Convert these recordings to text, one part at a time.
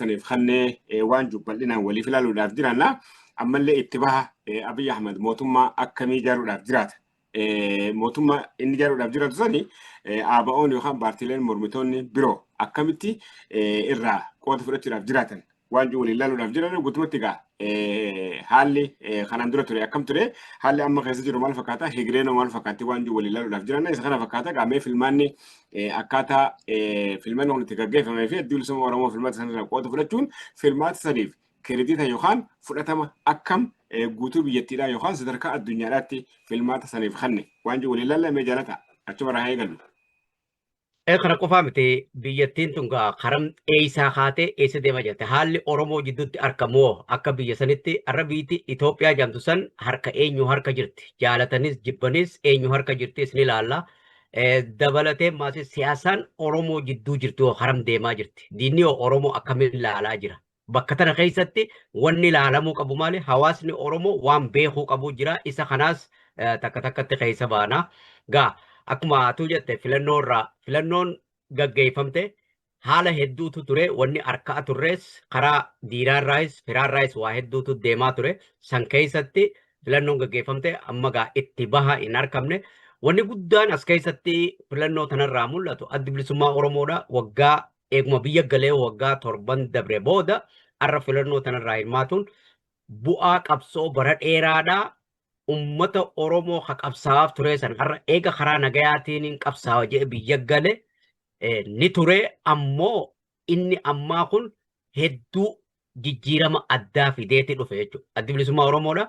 Saniif kannee waan jiru bal'inaan waliif ilaaluudhaaf jiraanna. Ammallee itti baha Abiy Ahmad mootummaa akkamii ijaaruudhaaf jiraata. Mootummaa inni ijaaruudhaaf jiraatu sani ABO'n yookaan paartiileen mormitoonni biroo akkamitti irraa qooda fudhachuudhaaf jiraatan waan jiru waliin ilaaluudhaaf jiran. Guutumatti egaa haalli kanaan dura ture akkam ture, haalli amma keessa jiru maal fakkaata, hegireenoo maal fakkaatti, waan jiru waliin ilaaluudhaaf jiran isa kana fakkaata. Qaamee filmaanni akkaataa filmanni kun itti gaggeeffamee fi Addi Bilisummaa Oromoo filmaata sanarraa qooda fudhachuun filmaata saniif kiredita yookaan fudhatama akkam guutuu biyyattiidhaa yookaan sadarkaa addunyaadhaatti filmaata saniif kanne waan jiru waliin ilaallamee jaalata achuma irraa haa eegallu. Kana qofaa miti, biyyattiin tun gaa karam eeysaa kaatee eessa deemaa jirti? Haalli Oromoo jidduutti argamu akka biyya sanitti har'a biyyatti Itoophiyaa jedhamtu san harka eenyu harka jirti? Jaalatanis jibbanis eenyu harka jirti isin ilaalla. Dabalatee maasii siyaasaan Oromoo jidduu jirtu hoo karam deemaa jirti? Diinni hoo Oromoo akkamiin ilaalaa jira? Bakka tana keessatti wanni ilaalamuu qabu maali? Hawaasni Oromoo waan beekuu qabu jira. Isa kanaas takka takkatti keessa baana. Gaa akkuma atuu jette, filannoo irraa filannoon gaggeeffamte haala hedduutu ture. Wanni harkaa turres karaa diinaarraayis firaarraayis waa hedduutu deemaa ture. San keessatti filannoon gaggeeffamte amma gaa itti baha hin argamne. Wanni guddaan as keessatti filannoo tanarraa mul'atu Addi Bilisummaa Oromoodha. Waggaa eeguma biyya galee waggaa 7 dabre booda har'a filannoo tanarraa hirmaatuun bu'aa qabsoo bara dheeraadhaa ummata Oromoo ka qabsaa'aaf ture san har'a eega karaa nagayaatiin hin qabsaa'a jedhe biyya gale ni ture, ammoo inni ammaa kun hedduu jijjiirama addaa fideeti dhufe jechuudha. Addi Bilisummaa Oromoodha.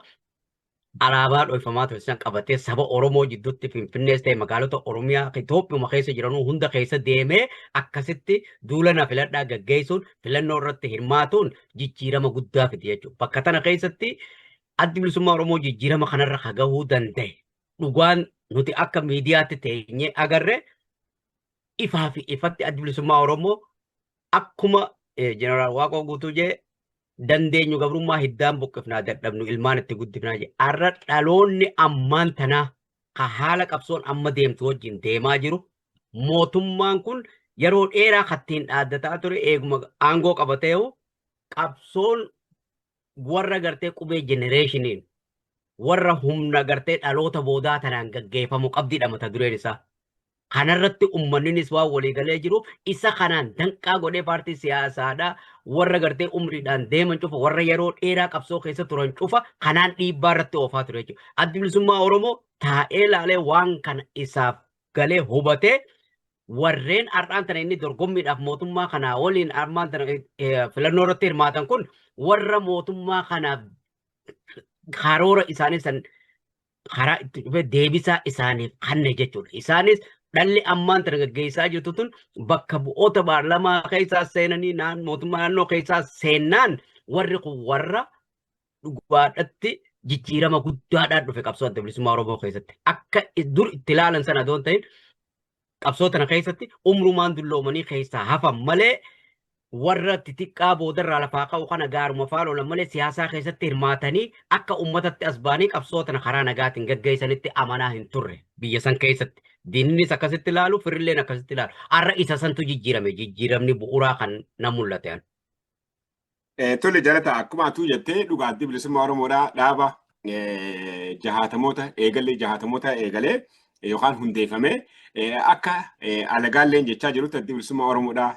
Alaabaa dhoyfamaa ture san qabatee saba Oromoo jidduutti Finfinnees ta'e magaalota Oromiyaa Itoophiyuma keessa jiranuu hunda keessa deemee akkasitti duula na filadhaa gaggeessuun filannoo irratti hirmaatuun jijjiirama guddaa fide jechuudha. Bakka tana keessatti Addi Bilisummaa Oromoo jijjiirama kanarra ka gahuu danda'e dhugaan nuti akka miidiyaatti teenyee agarre ifaa fi ifatti Addi Bilisummaa Oromoo akkuma Jeneraal Waaqoo Guutuu jee, "Dandeenyu gabrummaa hiddaan buqqifnaa, dadhabnu ilmaan itti guddifnaa" jedhe. Har'a dhaloonni ammaan tanaa ka haala qabsoon amma deemtu wajjin deemaa jiru, mootummaan kun yeroo dheeraa kattiin dhaaddataa ture eeguma aangoo qabateehu qabsoon warra gartee qubee jenereeshiniin warra humna gartee dhaloota boodaa tanaan gaggeeffamu qabdidha mata dureen isaa. Kanarratti uummanninis waan waliigalee jiruuf isa kanaan danqaa godhee paartii siyaasaadha warra gartee umriidhaan deeman cufa, warra yeroo dheeraa qabsoo keessa turan cufa kanaan dhiibbaa irratti oofaa ture jechuudha. Addi Bilisummaa Oromoo taa'ee laalee waan kana isaaf galee hubatee warreen har'aan tana inni dorgommiidhaaf mootummaa kanaa waliin armaan tana filannoo irratti hirmaatan kun warra mootummaa kanaaf karoora isaanii san karaa itti dhufee deebisaa isaaniif kanne jechuudha. Isaanis dhalli ammaan tana gaggeessaa jirtu tun bakka bu'oota paarlamaa keessaa seenanii naan mootummaa naannoo keessaa seennaan warri kun warra dhugaadhatti jijjiirama guddaadhaan dhufe qabsoo Adda Bilisummaa Oromoo keessatti. Akka dur itti ilaalan sana adoon ta'in qabsoo tana keessatti umrumaan dulloomanii keessaa hafan malee warra xixiqqaa boodarraa lafaa ka'u kana gaaruma faana oolan malee siyaasaa keessatti hirmaatanii akka uummatatti as ba'anii qabsoo tana karaa nagaatiin gaggeessanitti amanaa hin turre biyya san keessatti. Diinnis akkasitti ilaalu, firrilleen akkasitti ilaalu. Har'a isa santu jijjiirame, jijjiiramni bu'uuraa kan na mul'ate. Tole jaalata, akkuma atuu jettee dhugaa Addi Bilisummaa Oromoodhaa dhaaba jahaatamoota eegalee, jahaatamoota eegalee yookaan hundeeffamee, akka alagaalleen jechaa jirutti Addi Bilisummaa Oromoodhaa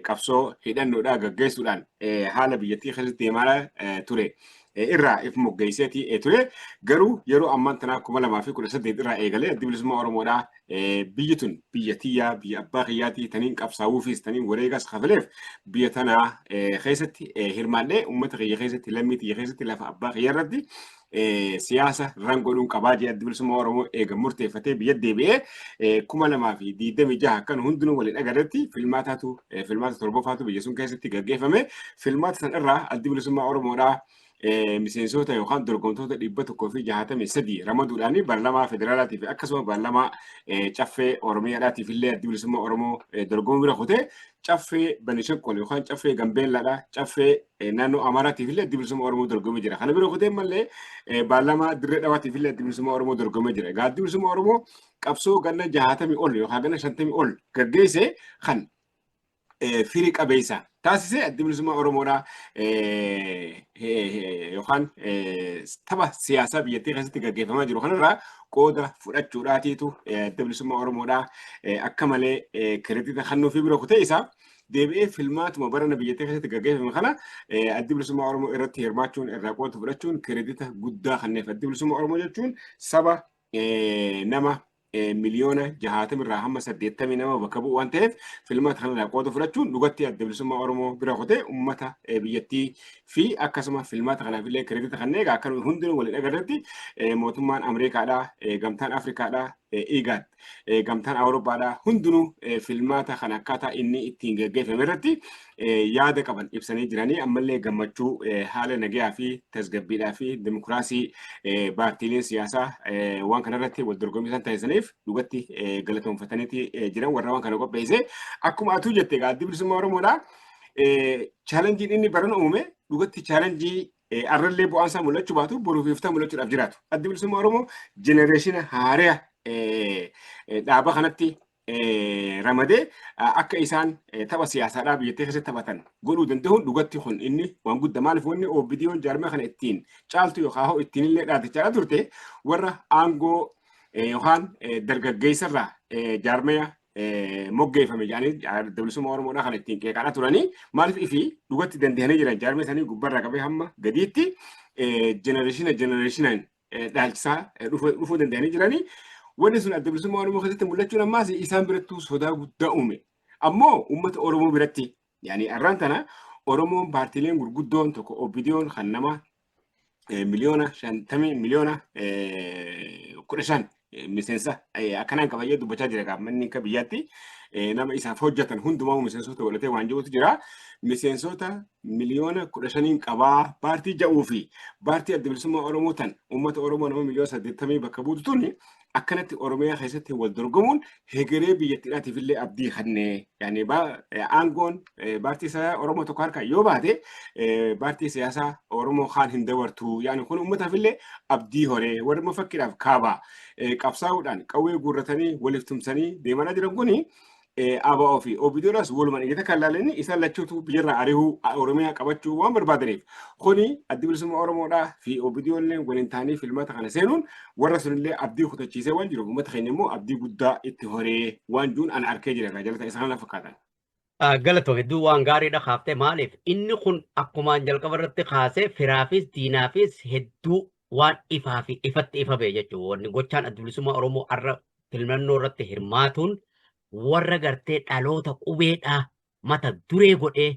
qabsoo hidhannoodhaa gaggeessuudhaan haala biyyattii keessatti deemaa ture irraa if moggeesseeti ture. Garuu yeroo ammaan tanaa 2018 irraa eegalee Addi Bilisummaa Oromoodhaa biyyi tun biyya tiyyaa, biyya abbaa kiyyaatii, taniin qabsaa'uufis taniin wareegas kafaleef, biyya tanaa keessatti hirmaadhee uummata kiyya keessatti, lammii tiyya keessatti, lafa abbaa kiyya irratti siyaasa ran godhuun qabaa jee Addi Bilisummaa Oromoo eega murteeffatee biyya deebi'ee 2026 akkan hundinuu waliin agarretti filmaataatu filmaata torbaffaatu biyya sun keessatti gaggeeffame. Filmaata san irraa Addi Bilisummaa Oromoodhaa miseensota yookaan dorgomtoota 163 ramaduudhaan paarlaamaa federaalaatii fi akkasuma paarlaamaa Caffee Oromiyaadhaatiif illee Addi Bilisummaa Oromoo dorgomuu bira kutee Caffee Banishanqol yookaan Caffee Gambeellaadha, Caffee naannoo Amaaraatiif illee Addi Bilisummaa Oromoo dorgomee jira. Kana bira kutee mallee paarlaamaa Dirree Dhawaatiif illee Addi Bilisummaa Oromoo dorgomee jira. Egaa Addi Bilisummaa Oromoo qabsoo ganna 60 ol yookaan ganna 50 ol gaggeesse kan firii qabeessa Taasise Addi Bilisummaa Oromoodhaa yookaan tapha siyaasaa biyyattii keessatti gaggeeffamaa jiru kanarraa qooda fudhachuudhaatiitu Adda Bilisummaa Oromoodhaa akka malee kiredita kennuufii bira kutee isaa deebi'ee filmaatuma barana biyyattii keessatti gaggeeffame kana Addi Bilisummaa Oromoo irratti hirmaachuun irraa qooda fudhachuun kiredita guddaa kenneef. Addi Bilisummaa Oromoo jechuun saba nama miliyoona 60 irraa hamma 80 nama bakka bu'u waan ta'eef, filmaata kanarraa qooda fudhachuun dhugatti Adda Bilisummaa Oromoo bira kutee uummata biyyattii fi akkasuma filmaata kanaaf illee kiredita kanneen egaa akka hundinuu waliin agarretti mootummaan Ameerikaadhaa, Gamtaan Afrikaadhaa, IGAD, Gamtaan Awurooppaadhaa hundinuu filmaata kana akkaataa inni ittiin gaggeeffame irratti yaada qaban ibsanii jiranii, ammallee gammachuu haala nagayaa fi tasgabbiidhaa fi dimokiraasii paartiileen siyaasaa waan kanarratti wal dorgommii isaan taasisaniif dhugatti galatoonfataniiti jiran warra waan kana qopheesse. Akkuma atuu jette egaa, Addi Bilisummaa Oromoodhaa challengeiin inni barana uume dhugatti challenge arrallee bu'aan isaa mul'achuu baatu boruuf iftaa mul'achuudhaaf jiraatu. Addi Bilisummaa Oromoo generation haaraa dhaaba kanatti ramadee akka isaan tapha siyaasaadhaa biyyattii keessatti taphatan godhuu danda'uun dhugatti kun inni waan guddaa. Maaliif wanni OPDOn jaarmee kana ittiin caaltu yookaan hoo ittiin illee dhaabachaa turte warra aangoo yookaan dargaggeessarraa jaarmaya moggeeffame jedhanii Adda Bilisummaa Oromoodhaa kana ittiin qeeqaadhaa turanii. Maaliif ifi dhugatti danda'anii jiran jaarmee isaanii gubbarraa qabee hamma gadiitti generation generationaan dhaalchisaa dhufuu danda'anii jiranii. Wanni sun Adda Bilisummaa Oromoo keessatti mul'achuun ammaas isaan birattuu sodaa guddaa uume. Ammoo uummata Oromoo biratti yaani arraan tana Oromoon paartiileen gurguddoon tokko OPDOn kan nama miliyoona 50, miliyoona 15 miseensa akkanaan qabayyee dubbachaa jira gaafmanni akka biyyaatti nama isaaf hojjetan hundumaa miseensota godhatee waan jirutu jira. Miseensota miliyoona 15n qabaa paartii ja'uu fi paartii Adda Bilisummaa Oromoo tan uummata Oromoo nama miliyoona 80 bakka buutu tuni akkanatti Oromiyaa keessatti wal dorgomuun hegeree biyyattiidhaatiif illee abdii kennee, yaani aangoon paartii siyaasaa Oromoo tokko harka yoo baate paartii siyaasaa Oromoo kaan hin dabartu, yaani kun uummataaf illee abdii horee. Warri immoo fakkiidhaaf kaabaa qabsaa'uudhaan qawwee guurratanii waliif tumsanii deemaa jiran kuni ABO fi OPDOdhaas walumaan ijata kan laalanii isaan lachuutu biyyarraa ari'uu, Oromiyaa qabachuu waan barbaadaniif, kuni Addi Bilisummaa Oromoodhaa fi OPDO illee waliin ta'anii filmaata kana seenuun warra sunillee abdii kutachiisee waan jiruuf, uummata keenya immoo abdii guddaa itti horee waan jiruun ana arkee jira irraa jalata isa kana fakkaatan. Galatoo, hedduu waan gaariidha kaaftee. Maaliif inni kun akkumaan jalqaba irratti kaasee firaafis diinaafis hedduu waan ifaa fi ifatti ifa ba'e jechuudha. Wanni gochaan Adda Bilisummaa Oromoo har'a filannoo irratti hirmaatuun warra gartee dhaloota qubeedhaa mata duree godhee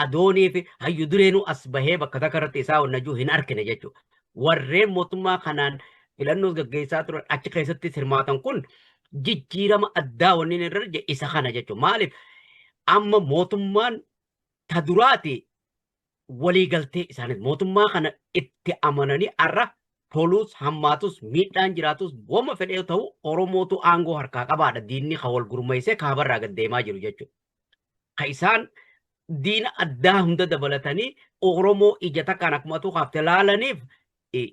adoonii fi hayyu dureenuu as bahee bakka takka irratti isaa wannajuu hin arkine jechuudha. Warreen mootummaa kanaan filannoo gaggeessaa turan achi keessattis hirmaatan kun jijjiirama addaa wanni inni irra isa kana jechuudha. Maaliif amma mootummaan ta duraati waliigaltee isaaniis mootummaa kana itti amananii har'a tolus hammaatus miidhaan jiraatus wama fedhee ta'u Oromootu aangoo harkaa qabaadha, diinni kan wal gurmeessee kaabarraa gad deemaa jiru jechuudha. Ka isaan diina addaa hunda dabalatanii Oromoo ija takkaan akkuma atuu kaaftee laalaniif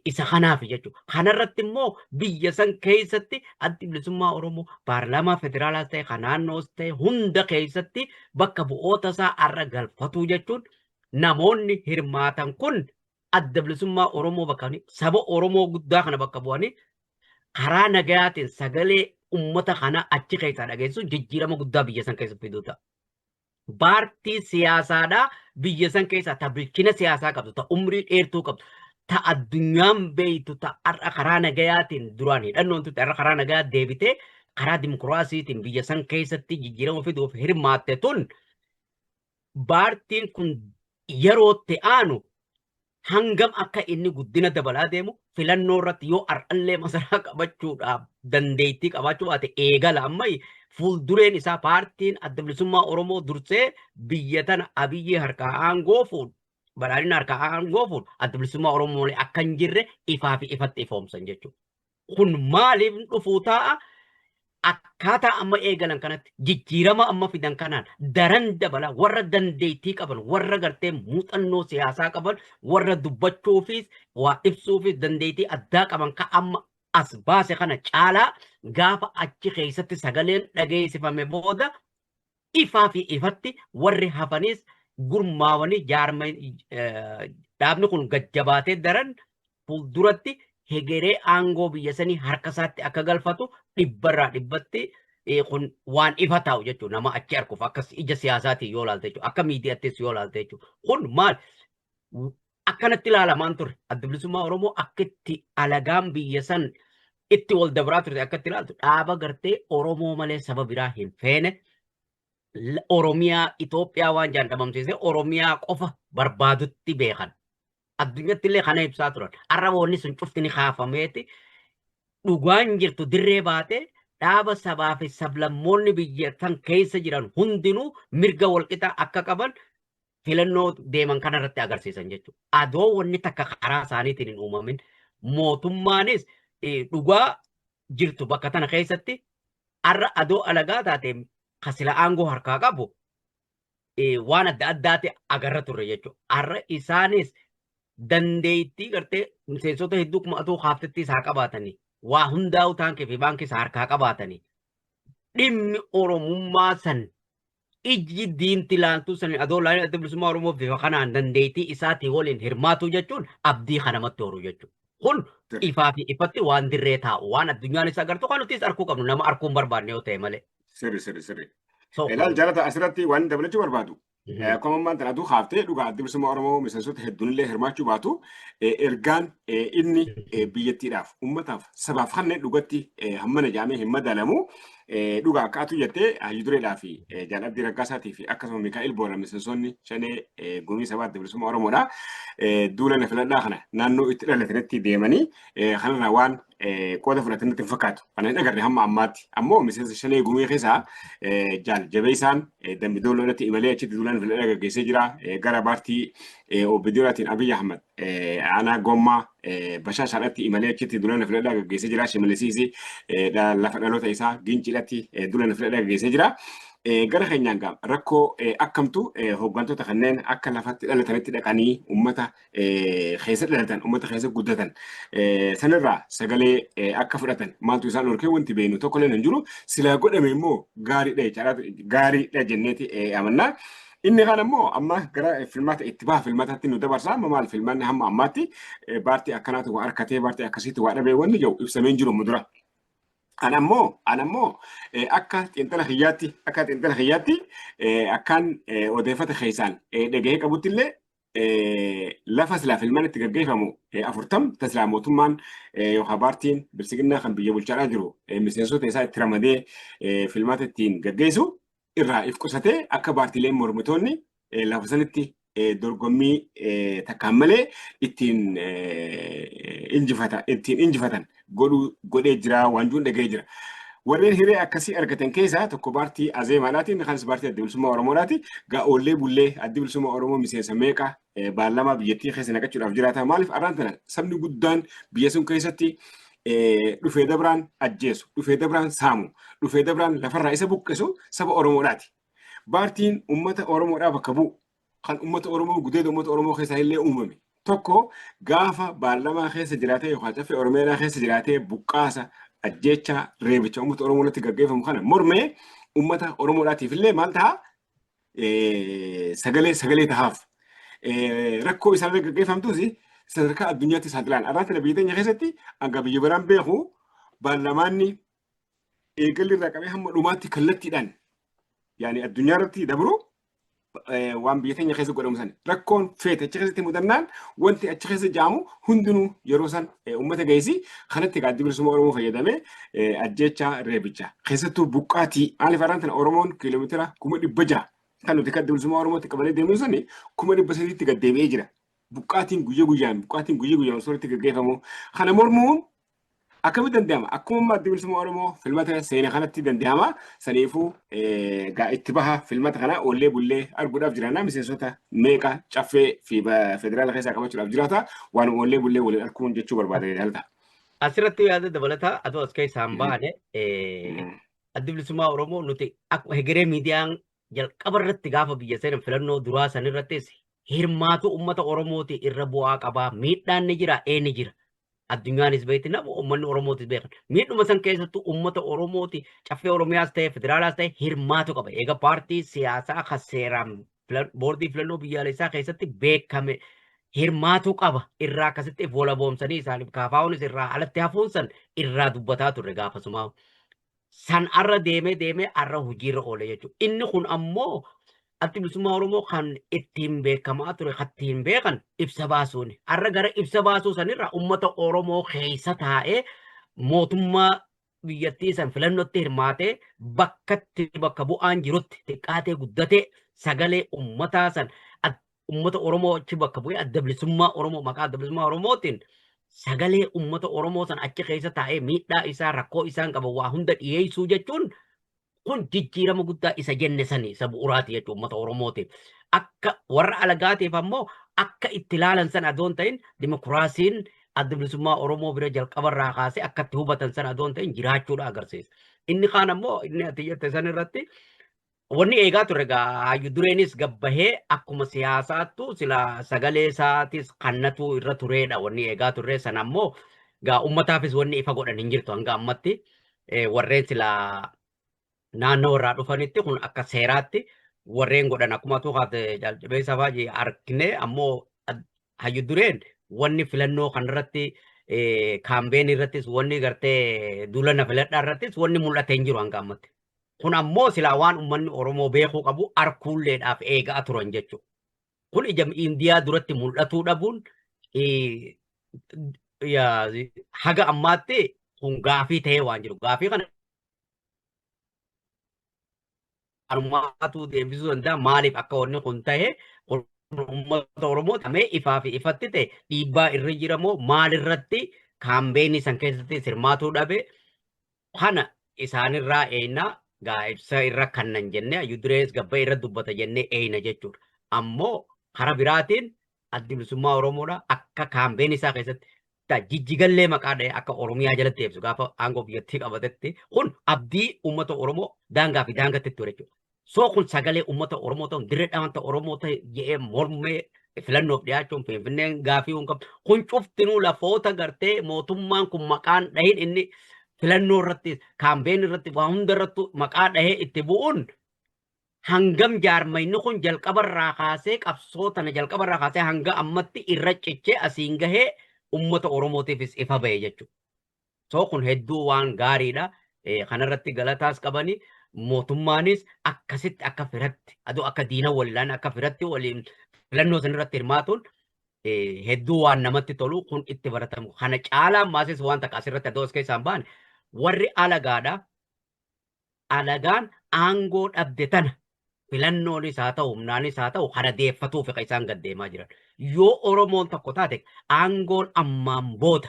isa kanaaf jechuudha. Kanarratti immoo biyya san keessatti Addi Bilisummaa Oromoo paarlaamaa federaalaas ta'e kan naannoos ta'e hunda keessatti bakka bu'oota isaa har'a galfatuu jechuun, namoonni hirmaatan kun Adda Bilisummaa Oromoo bakka saba Oromoo guddaa kana bakka bu'anii karaa nagayaatiin sagalee ummata kana achi keessaa dhageessu jijjiirama guddaa biyya san keessa fiduu ta'a. Paartii siyaasaadhaa biyya san keessaa ta bilchina siyaasaa qabdu, ta umrii dheertuu qabdu, ta addunyaan beeytu, ta har'a karaa nagayaatiin duraan hidhannoon turte har'a karaa nagayaa deebitee karaa dimokiraasiitiin biyya san keessatti jijjiirama fiduuf hirmaatte tun, paartiin kun yerootti aanu hangam akka inni guddina dabalaa deemu, filannoo irratti yoo har'allee masaraa qabachuudhaaf dandeettii qabaachuu baate, eegala amma fuuldureen isaa paartiin Adda Bilisummaa Oromoo dursee biyya tana Abiyyee harkaa aangoo fuudhu, Badhaadhina harkaa aangoo fuudhu, Adda Bilisummaa Oromoo malee akka hin jirre ifaa fi ifatti ifoomsan jechuudha. Kun maaliif dhufuu taa'a? Akkaataa amma eegalan kanatti jijjiirama amma fidan kanaan daran dabala warra dandeettii qaban, warra gartee muuxannoo siyaasaa qaban, warra dubbachuufis waa ibsuufis dandeettii addaa qaban ka amma as baase kana caalaa gaafa achi keessatti sagaleen dhageessifame booda ifaa fi ifatti warri hafanis Gurmaawanii jaarma dhaabni kun gajjabaatee daran fuulduratti hegeree aangoo biyya sanii harka isaatti akka galfatu dhibbarraa dhibbatti kun waan ifa taa'u jechuudha. Nama achi arguuf akka ija siyaasaatiin yoo ilaalte jechuudha. Akka miidiyaattis yoo ilaalte jechuudha. Kun maal akkanatti ilaalamaan ture. Adda Bilisummaa Oromoo akka itti alagaan biyya san itti wal dabraa turte akka itti ilaaltu dhaaba gartee Oromoo malee saba biraa hin feene, Oromiyaa Itoophiyaa waan jaan dhabamsiisee Oromiyaa qofa barbaadutti beekan. Addunyatti illee kana ibsaa turan. Har'a wanni sun cufti ni kaafameeti dhugaan jirtu dirree baatee dhaaba sabaa fi sablammoonni biyya tan keessa jiran hundinuu mirga walqixa akka qaban filannoo deeman kanarratti agarsiisan jechuudha. Adoo wanni takka karaa isaaniitiin hin uumamin mootummaanis dhugaa jirtu bakka tana keessatti har'a adoo alagaa taate kasila aangoo harkaa qabu waan adda addaati agarra turre jechuudha. Har'a isaanis dandeettii gartee miseensota hedduu kuma atuu kaaftetti isaa qabaatanii waa hundaa'u taankii fi baankii isaa harkaa qabaatanii dhimmi Oromummaa san ijji diinti laaltuu san adoo laalii Adda Bilisummaa Oromoo bifa kanaan dandeettii isaatii waliin hirmaatuu jechuun abdii kan namatti horu jechuudha. Kun ifaa fi ifatti waan dirree taa'u, waan addunyaanis agartu, kan nutis arguu qabnu, nama arguu hin barbaanne yoo ta'e malee. Sirri, sirri, sirri. Ilaal jaalata, asirratti waan dabalachuu barbaadu. Akkuma ammaan tanaatu kaaftee dhugaa Adda Bilisummaa Oromoo miseensota hedduunillee hirmaachuu baatu, ergaan inni biyyattiidhaaf, uummataaf, sabaaf kanneen dhugatti hammana jaamee hin madaalamu. Dhugaa akka atu jettee hayyu dureedhaa fi Jaal Abdii Raggaasaatii fi akkasuma Mikaa'el Boora miseensonni shanee gumii sabaa Adda Bilisummaa Oromoodha. Duula na filadhaa kana naannoo itti dhalatanitti deemanii kanarraa waan qooda fudhatan natti hin fakkaatu. Kana hin agarre hamma ammaatti. Ammoo miseensa shanee gumii keessaa Jaal Jabeessaan Dambi Doolloodhatti imalee achitti duulaan filadhaa gaggeessee jira. Gara paartii OPDOdhaatiin Abiy Ahmad aanaa Gommaa Bashaashaadhatti imalee achitti duulaan filadhaa gaggeessee jira. Shimalisiis lafa dhaloota isaa Ginciidhatti duulaan filadhaa gaggeessee jira. Gara keenyaan gaa rakkoo akkamtu hooggantoota kanneen akka lafatti dhalatanitti dhaqanii uummata keessa dhalatan, uummata keessa guddatan sanirraa sagalee akka fudhatan maaltu isaan dhorkee wanti beeknu tokko illee hin jiru. Silaa godhame immoo gaariidha jechaadha, gaariidha jenneeti amannaa. Inni kaan ammoo amma gara filmaata itti baha filmaataatti nu dabarsa. Amma maal filmaanni hamma ammaatti paartii akkanaatu waa harkatee, paartii akkasiitti waa dhabee wanni jiru ibsamee hin jiru mudura. An ammoo akka xiinxala kiyyaatti akkaan odeeffata keessaan dhagahee qabutti illee lafa silaa filmaan itti gaggeeffamu 40 tasilaa mootummaan yookaan paartiin bilisiginnaa kan biyya bulchaadhaa jiru miseensota isaa itti ramadee filmaata ittiin gaggeessu irraa if qusatee akka paartiileen mormitoonni lafa sanitti dorgommii takkaan malee ittiin injifatan godhee jira waan jiruun dhaga'ee jira. Warreen hiree akkasii argatan keessaa tokko paartii Azeemaadhaati, inni kaanis paartii Adda Bilisummaa Oromoodhaati. Gaa'ollee bullee Adda Bilisummaa Oromoo miseensa meeqa baarlamaa biyyattii keessa naqachuudhaaf jiraata? Maaliif arraan tana sabni guddaan biyya sun keessatti dhufee dabraan ajjeesu, dhufee dabraan saamu, dhufee dabraan lafarraa isa buqqisu saba Oromoodhaati. Paartiin uummata Oromoodhaa bakka bu'u kan uummata Oromoo gudeeda uummata Oromoo keessaa illee uumame tokko gaafa baarlamaa keessa jiraatee yookaan caffee Oromiyaa keessa jiraatee buqqaasa, ajjeechaa, reebicha uummata Oromoo irratti gaggeeffamu kana mormee uummata Oromoodhaatiif illee maal ta'a? Sagalee tahaaf. Rakkoo isaan irra gaggeeffamtus sadarkaa addunyaatti saaxilaan. Arraa biyya teenya keessatti hanga biyya biraan beeku baarlamaanni eegalli irraa qabee hamma dhumaatti kallattiidhaan yaani addunyaa irratti dabru waan biyya teenya keessa godhamu san rakkoon feete achi keessatti mudannaan wanti achi keessa jaamu hundinuu yeroo san uummata geessi. Kanatti Addi Bilisummaa Oromoo fayyadamee ajjeechaa, reebicha, keessattuu buqqaatii. Maaliif arraan tana Oromoon kiiloomeetira 600,000 kan nuti Adda Bilisummaa Oromootti qabanee deemnu sani 300,000tti gad deebi'ee jira. Buqqaatiin guyya guyyaan, buqqaatiin guyya guyyaan osoo irratti gaggeeffamu kana mormuun akkamitti danda'ama? Akkuma amma Adda Bilisummaa Oromoo filmata seena kanatti danda'ama. Saniifuu gaa itti baha filmata kana oollee bullee arguudhaaf jiraanna. Miseensota meeqa caffee fi federaala keessaa qabachuudhaaf jiraata. Waan oollee bullee waliin arguun jechuu barbaada jaalata. Asirratti yaada dabalataa adoo as keessaa hin baane, Addi Bilisummaa Oromoo nuti akkuma hegeree miidiyaan jalqaba irratti gaafa biyya seenan filannoo duraa san irrattis hirmaatu uummata Oromooti irra bu'aa qabaa, miidhaan ni jira, ee ni jira. Addunyaanis beekti, nama uummanni Oromootis beekan. Miidhuma san keessattuu uummata Oromooti caffee Oromiyaas ta'e federaalaas ta'e hirmaatu qaba. Eega paartii siyaasaa kan seeraan Boordii filannoo biyyaalessaa keessatti beekame hirmaatuu qaba irraa akkasitti if walaboomsanii isaaniif kaafaa'uunis irraa alatti hafuun san irraa dubbataa turre gaafasumaa. San arra deemee deemee arra hojiirra oole jechuudha. Inni kun ammoo Addi Bilisummaa Oromoo kan ittiin beekamaa ture kan ittiin beekan ibsa baasuuni. Arra gara ibsa baasuu sanirra uummata Oromoo keessa taa'ee mootummaa biyyattii san filannootti hirmaatee bakkatti bakka bu'aan jirutti xiqqaatee guddatee sagalee uummataa san uummata Oromoo achi bakka bu'ee Adda Bilisummaa Oromoo maqaa Adda Bilisummaa Oromootiin sagalee uummata Oromoo san achi keessa taa'ee miidhaa isaa rakkoo isaan qaban waa hunda dhiyeessuu jechuun kun jijjiirama guddaa isa jenne sani isa bu'uraati jechuudha uummata Oromootiif. Akka warra alagaatiif ammoo akka itti ilaalan san adoon ta'in dimokiraasiin Adda Bilisummaa Oromoo bira jalqabarraa kaasee akka itti hubatan san adoon ta'in jiraachuudha agarsiisa. Inni kaan ammoo inni ati jette san irratti wanni eegaa turre egaa hayyu dureenis gabbahee akkuma siyaasaattu sila sagalee isaatis kannatu irra tureedha wanni eegaa turre sana ammoo egaa ummataafis wanni ifa godhan hin jirtu hanga ammatti warreen sila naannoo irraa dhufanitti kun akka seeraatti warreen godhan akkuma tuqaate jaaljabeessa fa'aa argine ammoo hayyu dureen wanni filannoo kanarratti kaambeen irrattis wanni gartee duula na filadhaa irrattis wanni mul'ate hin jiru hanga ammatti. Kun ammoo silaa waan uummanni Oromoo beekuu qabu arkuulleedhaaf eegaa turan jechuudha. Kun ija Indiyaa duratti mul'atuu dhabuun haga ammaatti kun gaafii ta'ee waan jiru. Gaafii kana anumaatu deebisuu danda'a. Maaliif akka wanni kun ta'e kun uummata Oromoo tamee ifaa fi ifatti ta'e dhiibbaa irra jira moo maalirratti kaambeenii san keessatti hirmaatuu dhabe kana isaanirraa eeyna gaa ibsa irra kannan jennee hayyu durees gabba irra dubbata jennee eeyna jechuudha. Ammoo karaa biraatiin Addi Bilisummaa Oromoodha akka kaambeen isaa keessatti jijjigallee maqaa dha'ee akka Oromiyaa jalatti eebsu gaafa aangoo biyyattii qabatetti kun abdii uummata Oromoo daangaa fi daangatti ture jechuudha. Soo kun sagalee uummata Oromoo ta'uun dirree dhaamanta Oromoo ta'e jedhee mormee filannoof dhiyaachuun Finfinneen gaafii hin qabdu. Kun cuftinuu lafoota gartee mootummaan kun maqaan dhahin inni filannoo irratti kaambeen irratti waa hunda irratti maqaa dhahee itti bu'uun hangam jaarmayni kun jalqabarraa kaasee qabsoo tana jalqabarraa kaasee hanga ammatti irra cichee asiin gahee uummata Oromootiifis ifa bahe jechuudha. So kun hedduu waan gaariidha. Kanarratti galataas qabani. Mootummaanis akkasitti akka firatti aduu akka diina waliin akka firatti waliin filannoo sanirratti hirmaatuun hedduu waan namatti tolu kun itti baratamu. Kana caalaa ammaas waan takka asirratti adoo as keessaan baane warri alagaadha. Alagaan aangoo dhabde tana filannoonis haa ta'u humnaanis haa ta'u kana deeffatuuf kan isaan gad deemaa jiran. Yoo Oromoon tokko taate aangoon ammaan booda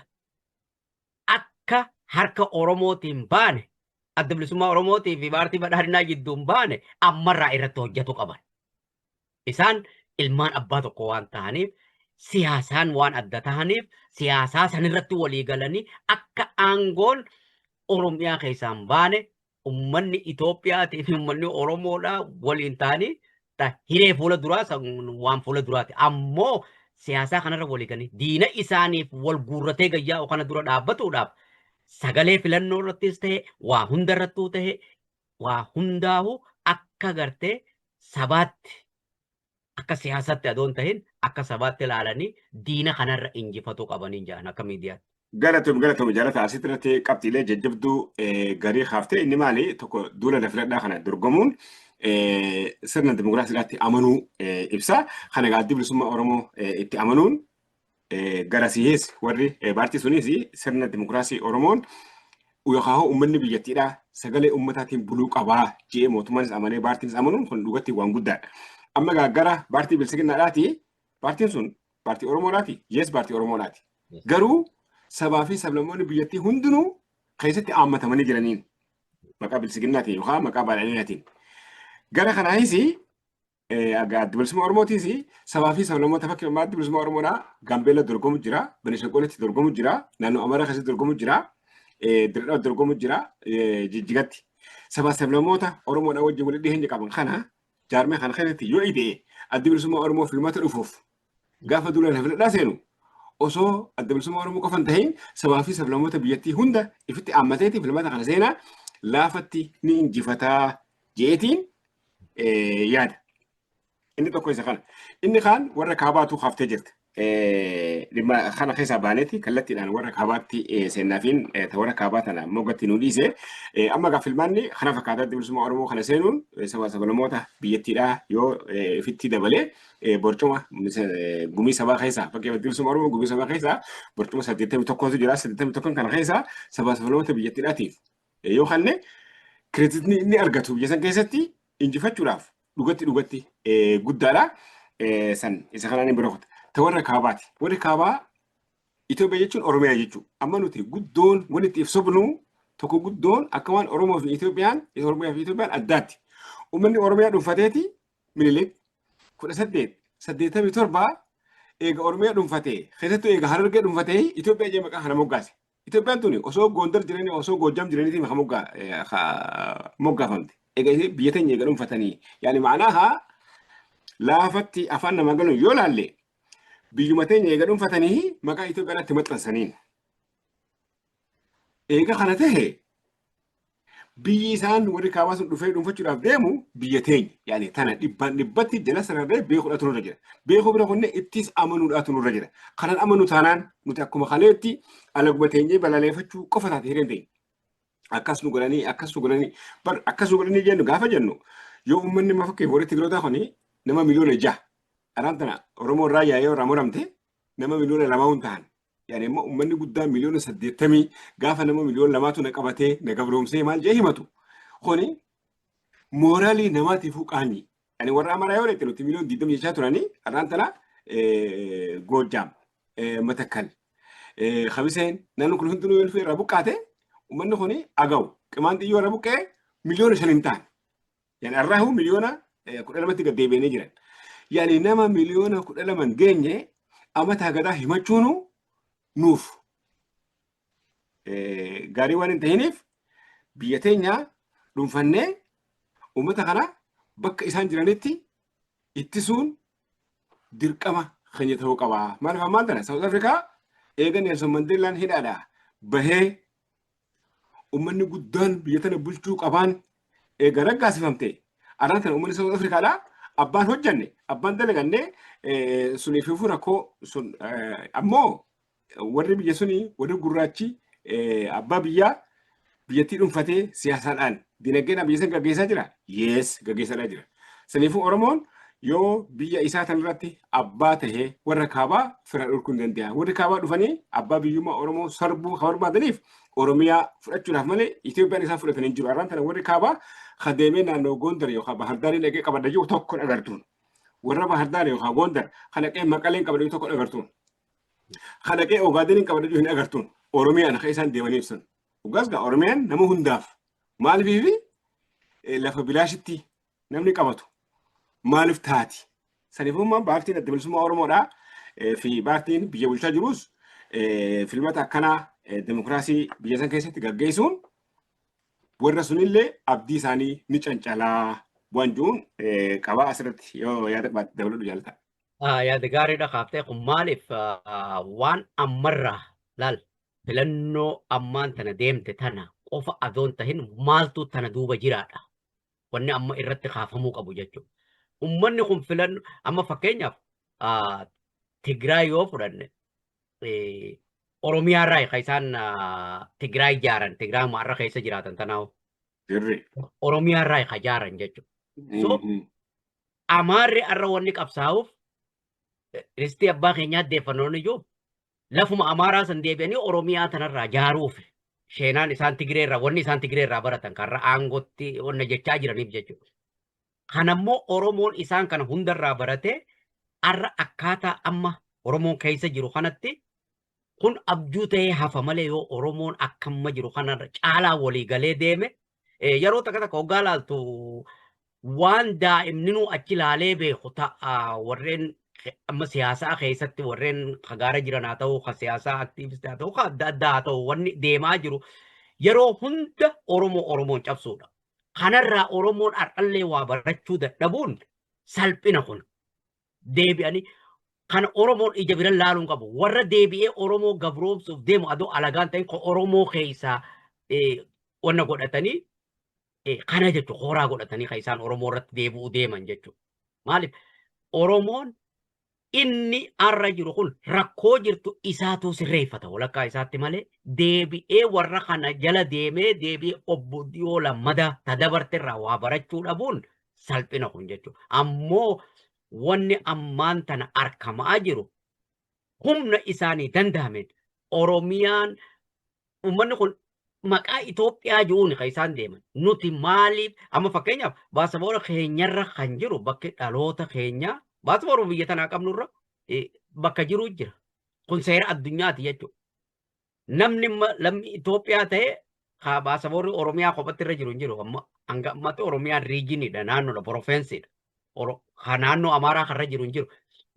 akka harka Oromootiin baane Adda Bilisummaa Oromootii fi Paartii Badhaadhinaa jidduun baane ammarraa irratti hojjetu qaban. Isaan ilmaan abbaa tokko waan ta'aniif siyaasaan waan adda ta'aniif siyaasaa sanirratti walii galanii akka aangoon Oromiyaa keessaan baane ummanni Itoophiyaatii fi ummanni Oromoodhaa waliin ta'anii hiree fuula duraa waan fuula duraati. Ammoo siyaasaa kanarra walii galanii diina isaaniif wal guurratee gayyaa'u kana dura dhaabbatuudhaaf sagalee filannoo irrattis ta'e waa hunda irrattuu ta'e waa hundaahu akka gartee sabaatti akka siyaasaatti adoon tahin akka sabaatti ilaalanii diina kanarra injifatuu qabaniin jedhan akka miidiyaatti. Galatoom galatoom jaalata asitti irratti qabxiilee jajjabduu garii kaaftee inni maali tokko duula na filadhaa kana dorgomuun sirna dimokiraasiidhaatti amanuu ibsa. Kana egaa Addi Bilisummaa Oromoo itti amanuun garasiis warri paartii sunis sirna dimokiraasii Oromoon yookaan uummanni biyyattiidhaa sagalee uummataatiin buluu qabaa jedhee mootummaanis amanee paartiinis amanuun kun dhugatti waan guddaadha. Amma egaa gara paartii bilisiginnaadhaati paartiin sun paartii Oromoodhaati yes paartii Oromoodhaati. Garuu sabaa fi sablammoonni biyyattii hundinuu keessatti haammatamanii jiraniin maqaa bilisiginnaatiin yookaan maqaa badhaadhinaatiin. Gara kanaanis Adda Bilisummaa Oromootiis sabaa fi sablammoota fakkii ammaa Adda Bilisummaa Oromoodhaa Gaambeella dorgomu jira, Benishanqulitti dorgomu jira, naannoo Amaaraa keessatti dorgomu jira, Dirredhaatti dorgomu jira, Jijjigatti. Sabaa sablammoota Oromoodhaa wajjin walitti dhiyeenya qaban kana jaarmee kana keessatti yoo ida'e Adda Bilisummaa Oromoo filmaata dhufuuf gaafa duula na filadhaa seenu osoo Adda Bilisummaa Oromoo qofa hin tahin sabaa fi sablammoota biyyattii hunda ifitti haammateeti filmaata kana seenaa laafatti ni injifataa jeetiin yaada. Inni tokko isa kana. Inni kaan warra kaabaatu haftee jirti. Dhimma kana keessaa baaneeti kallattiidhaan warra kaabaatti seennaafiin warra kaabaa tana mogatti nu dhiise. Amma gaa filmaanni kana fakkaataatti bilisummaa Oromoo kana seenuun saba sablamoota biyyattiidhaa yoo ifitti dabalee borcuma gumii sabaa keessaa, fakkeenyaaf bilisummaa Oromoo gumii sabaa keessaa borcuma 81tu jira. 81 kana keessaa saba sablamoota biyyattiidhaatiif yoo kanne creditni inni argatu biyya san keessatti injifachuudhaaf dhugatti dhugatti guddaadha. San isa kanaan hin bira kuta. Ta warra kaabaati. Warri kaabaa Itoophiyaa jechuun Oromiyaa jechuudha. Amma nuti guddoon wanti itti ibsubnu tokko guddoon akka waan Oromoo fi Itoophiyaan, Oromiyaa fi Itoophiyaan addaatti. Uummanni Oromiyaa dhuunfateeti Minilik 1887 eega Oromiyaa dhuunfatee, keessattuu eega Harargee dhuunfatee, Itoophiyaa jee maqaa kana moggaase. Itoophiyaan tuni osoo Gondar jiranii, osoo Goojjam jiraniitiin moggaafamte. Eega biyya teenya eega dhuunfatanii. Yaani ma'anaahaa laafatti afaan namaa galuun yoo laalle, biyyuma teenya eega dhuunfatanii maqaa Itoophiyaatti maxxansaniin. Eega kana tahe biyyi isaan warri kaabaa sun dhufee dhuunfachuudhaaf deemu biyya teenya. Yaani tana dhibbaan dhibbatti jala sararree beekuudhaatu nurra jira. Beekuu bira kunne ittis amanuudhaatu nurra jira. Kanan amanu taanaan nuti akkuma kaleetti alaguma teenyee balaleeffachuu qofa taate hireen teenya. Akkas nu godhanii, akkas nu godhanii, bar akkas nu godhanii jennu gaafa jennu, yoo uummanni amma fakkeef warri Tigrootaa kuni nama miliyoona 6, araan tana Oromoo irraa yaa'ee irraa muramte nama miliyoona 2 hin ta'an. Yaani immoo uummanni guddaan miliyoona 80 gaafa nama miliyoona 2tu na qabatee na gabroomsee maal jee himatu. Kuni mooraalii namaatiifuu qaanyi. Ani warra Amaaraa yoo dhaqxe nuti miliyoona 20 jechaa turanii, har'aan tana Goojjaam, Matakkal, Kamiseen, naannoon kun hundinuu yoo irraa buqqaate, uummanni kun Agaw, Qimaan xiyyoo irra buqqee miliyoona 5 hin ta'an. Yani arraahu miliyoona 12tti gad deebi'anii jiran. Yani nama miliyoona 12 hin geenye amata gadaa himachuunu nuuf gaarii waan hin tahiniif, biyya teenya dhuunfannee uummata kana bakka isaan jiranitti ittisuun dirqama keenya ta'uu qaba. Maaliif ammaan tana South Africa eega Nelson Mandeellaan hidhaadhaa bahee uummanni guddaan biyya tana bulchuu qabaan eega raggaasifamte, arraan tana uummanni South Africaadhaa abbaan hojjanne abbaan dalaganne suniif rakkoo sun ammoo warri biyya suni, warri gurraachi abbaa biyyaa biyyattii dhuunfatee siyaasaadhaan dinagdeedhaan biyya san gaggeessaa jira. Yes, gaggeessaa jira. Saniifuu Oromoon yoo biyya isaa tanarratti abbaa tahee warra kaabaa fira dhorkuu hin danda'a. Warri kaabaa dhufanii abbaa biyyummaa Oromoo sarbuu kan barbaadaniif Oromiyaa fudhachuudhaaf malee Itoophiyaan isaan fudhatanii hin jiru. Arraan tana warri kaabaa kan deemee naannoo Gondar yookaan Bahardaarii dhaqee qabadha jiru tokko agartuun. Warra Bahardaar yookaan Gondar kan dhaqee Maqaleen qabadha jiru tokko agartuun. Kan dhaqee Ogaadeniin qabadha jiru hin agartuun. Oromiyaan akka isaan deemaniif sun. Dhugaas gaa Oromiyaan nama hundaaf maaliif fi lafa bilaashitti namni qabatu maaliif taati? Saniifummaa paartiin Adda Bilisummaa Oromoodhaa fi paartiin biyya bulchaa jirus filmata akkanaa demokiraasii biyya san keessatti gaggeessuun warra sunillee abdii isaanii ni cancalaa waan jiruun qabaa asirratti yoo yaada qabaatte dabaladhu jaalata. Yaada gaariidha kaaftee. Kun maaliif waan ammarraa laal, filannoo ammaan tana deemte tana qofa adoon tahin maaltu tana duuba jiraadha. Wanni amma irratti kaafamuu qabu jechuudha. Uummanni kun filannoo amma fakkeenyaaf Tigraay yoo fudhanne, Oromiyaa irraa kan isaan Tigraay ijaaran, Tigraay har'a keessa jiraatan tanaa'u. Oromiyaa irraa kan ijaaran jechuudha. So Amaarri har'a wanni qabsaa'uuf ristii abbaa keenyaa deeffannoon iyyuu lafuma Amaaraa san deebi'anii Oromiyaa tanarraa jaaruuf sheenaan isaan Tigree irraa, wanni isaan Tigree irraa baratan karra aangootti wanna jechaa jiraniif jechuudha. Kanammoo Oromoon isaan kana hundarraa baratee har'a akkaataa amma Oromoon keessa jiru kanatti kun abjuu ta'ee hafa malee, yoo Oromoon akkamma jiru kanarra caalaa walii galee deeme, yeroo takka takka hoggaa laaltu waan daa'imninuu achi laalee beeku ta'a. Warreen amma siyaasaa keessatti warreen kagaara jiran haa ta'u, ka siyaasaa activistii haa ta'u, ka adda addaa haa ta'u, wanni deemaa jiru yeroo hunda Oromoo Oromoon cabsuudha. Kanarraa Oromoon har'allee waa barachuu dadhabuun salphina. Kun deebi'anii kan Oromoon ija bira laaluun qabu. Warra deebi'ee Oromoo gabroomsuuf deemu adoo alagaan ta'in kan Oromoo keessaa wanna godhatanii kana jechuudha, horaa godhatanii kan isaan Oromoo irratti deebi'uu deeman jechuudha. Maaliif Oromoon inni arra jiru kun rakkoo jirtu isaatu sirreeffata walakkaa isaatti malee deebi'ee warra kana jala deemee deebi'ee obbo Diyoo Lammadaa ta dabarte irraa waa barachuu dhabuun salphina kun jechuudha. Ammoo wanni ammaan tana arkamaa jiru humna isaanii danda'ameen Oromiyaan uummanni kun maqaa Itoophiyaa jiruun kan isaan deeman. Nuti maaliif amma fakkeenyaaf baasaboora keenyarra kan jiru bakki dhaloota keenyaa baasaboora biyya tanaa qabnurra bakka jiru jira. Kun seera addunyaati jechuudha. Namni lammii Itoophiyaa ta'e ka baasaboorri Oromiyaa kophatti irra jiru hin jiru. Amma hanga ammaatti Oromiyaan riijiniidha naannoodha porofeensiidha. Ka naannoo Amaaraa karra jiru hin jiru.